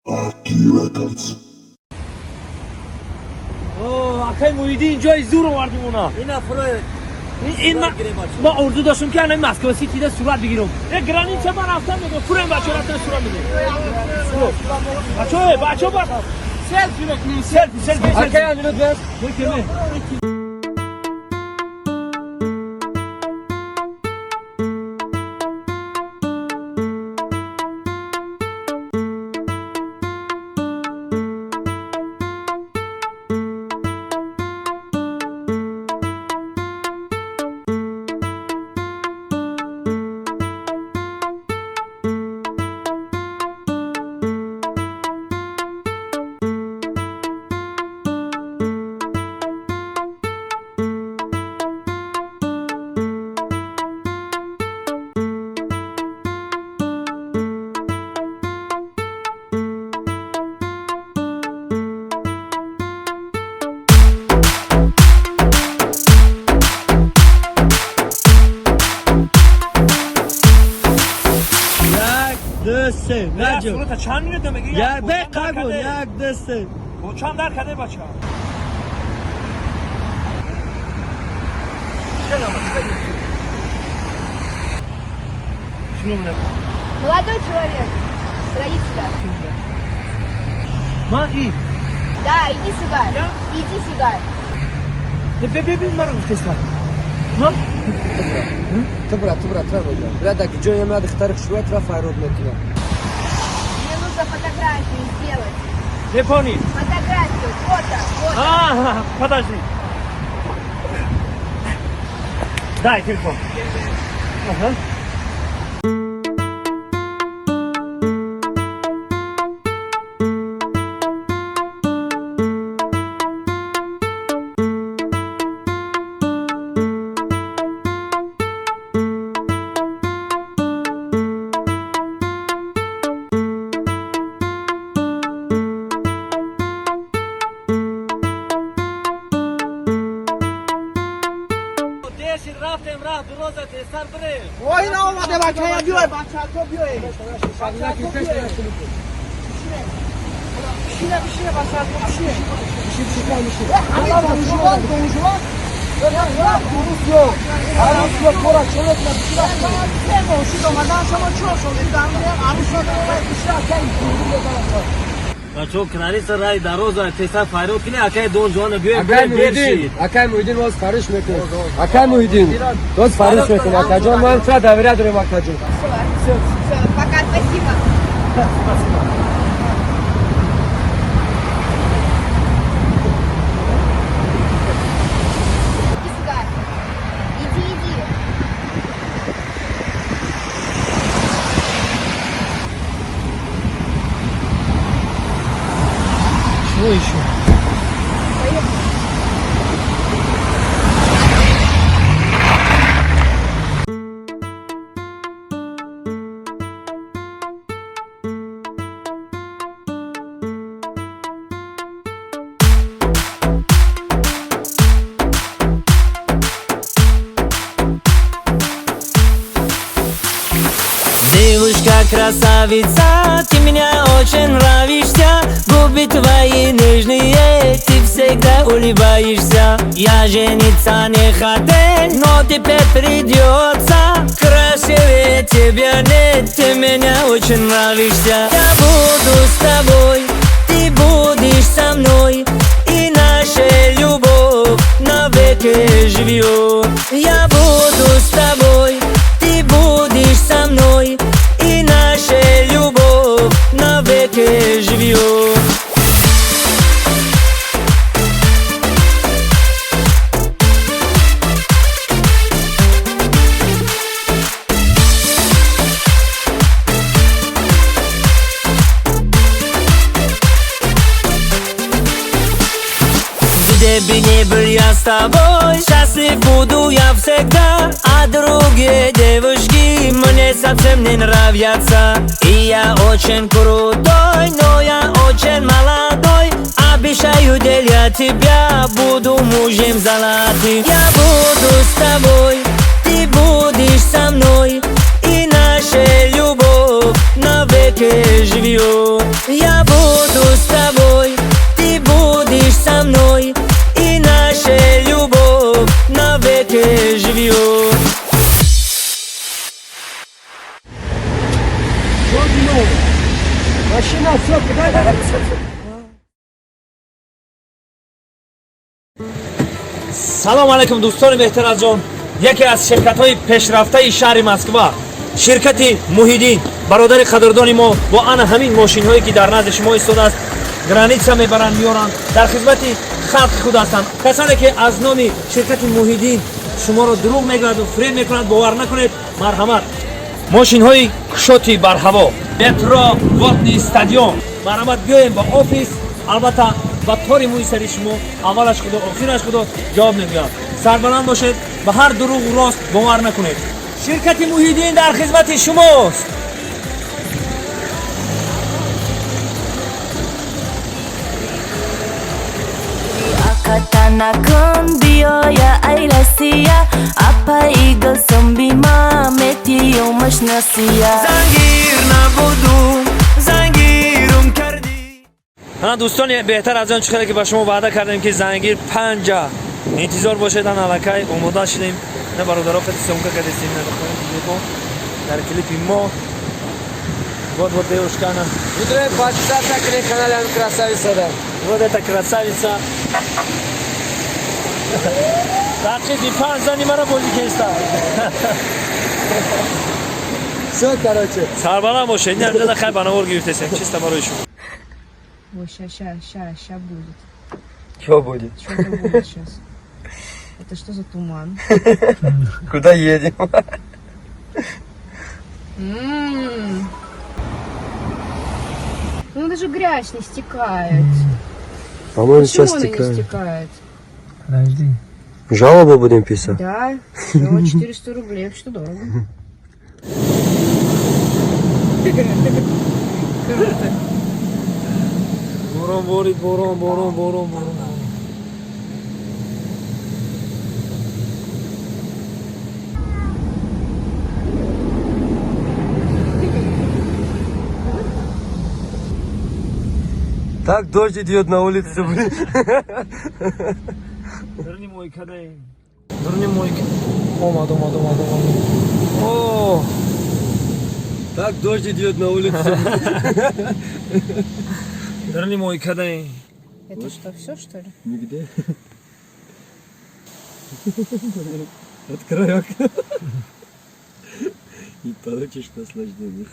Aki Records. Акай Муҳиддин, ҷои зур овардим она. Ина фурои. Ин ма орзу доштам, ки ана Москва Ситида сурат бигирам. Э, граница ман рафтам, мегӯ фурем, бачо, рафтан сурат мегирем. Бачо, бачо, ба селфи мекунем, селфи, селфи. Акай, минут бес. Селфи. Як, ду, се. Наҷо. Сурата чанд минута мегири? Як, бе қабул. Як, ду, се. Чанд дар каде, бача? Молодой человек, садись сюда. Ма и Да, иди сюда. Иди сюда. Бе, маро гуфтеста. Ма? Ту бра, ту бра, тра бра. Бра, да ҷои ма духтари хушрӯя тра файрод мекунам. Мне нужно фотографию сделать. Не понял. Фотографию, фото, фото. А, подожди. Дай телефон. Ага. Рафтем, рафт роза тезтар бирем. Ой, наомаде, бачая, биёй, бачако, биёй. Бишине, бишине, бачако, бишине. Ҳамин донжуван, Арусё кора человек на се мошин омадан, шумо чор шоши арусё бишина. Бачо, граница рай дароза, тезтар файрод кини, акай Дон Жуана биёй. Акай Муҳиддин, акай Муҳиддин, боз фариш мекунем. Акай Муҳиддин, боз фариш мекунем. Акаҷон, ман тура доверия дорем, акаҷон. Все, пока, спасибо. Спасибо. Иди сюда. Иди, иди. Чего еще? Поехали. Девушка красавица, ты меня очень нравишься. Губы твои нежные, ты всегда улыбаешься. Я жениться не хотел, но теперь придется. Красивее тебя нет, ты меня очень нравишься. Я буду с тобой, ты будешь со мной, и наша любовь навеки живет. Я буду с тобой, ты будешь со мной, и наша любовь навеки живет. Где бы ни был я с тобой, счастлив буду я всегда. А другие девушки мне совсем не нравятся. И я очень крутой, но я очень молодой. Обещаю для тебя, буду мужем золотым. Я буду с тобой, ты будешь со мной, и наша любовь навеки живет. Я Я буду с тобой, ты будешь со мной, и наша любовь навеки живет. Машина, все, куда? Салом алейкум, дӯстони беҳтаразҷон. Яке аз ширкатҳои пешрафтаи шаҳри Москва, ширкати Муҳиддин, бародари қадрдони мо, бо ана ҳамин мошинҳое, ки дар назди шумо истодааст, граница мебаранд, меоранд, дар хизмати халқи худ ҳастанд. Касоне ки аз номи ширкати Муҳиддин шуморо дурӯғ мегӯяду фиреб мекунад, бовар накунед. Марҳамат, мошинҳои кушоти барҳаво, метро Водный стадион. Марҳамат, биёем ба офис. Албатта, ба тори мӯи сари шумо аввалаш худо, охираш худо ҷавоб мегӯяд. Сарбаланд бошед, ба ҳар дурӯғу рост бовар накунед. Ширкати Муҳиддин дар хизмати шумост. Аката накун, биёя, ай Россия, апаи гулсум бима метиёмаш насия. Зангир набуду, зангирум кардӣ. Ана, дӯстони беҳтар аз он, чӣ хеле ки ба шумо ваъда кардем, ки зангир панҷа интизор бошед, ан аллакай омода шудем. На, бародаро, қати съёмка кардестем, на зебо дар клипи мо. Вот, вот девушка, она. Будем подписаться на канал красавица, да. Вот эта красавица. Дақиқи 5 зани мара бозӣ кеста. Все, короче. Сарбаланд бошед. Ин ҳамҷода хай банавор гирифтесем, чисто барои шумо. Ой, ща, ща, ща, ща будет. Что будет? Что-то будет сейчас. Это что за туман? Куда едем? М. Ну даже грязь не стекает. По-моему, Почему сейчас она не стекает. стекает? Подожди. Жалобу будем писать? Да, всего 400 рублей, что дорого. Круто. Борон борид, борон, борон, борон, борон. Так дождь идет на улице, блин. Дурни мойка даем. Дурни мойка. Омад, омад, омад, омад. О, Так дождь идет на улице. Дурни мойка даем. Это что, все, что ли? Нигде. Открой окно. И получишь наслаждение.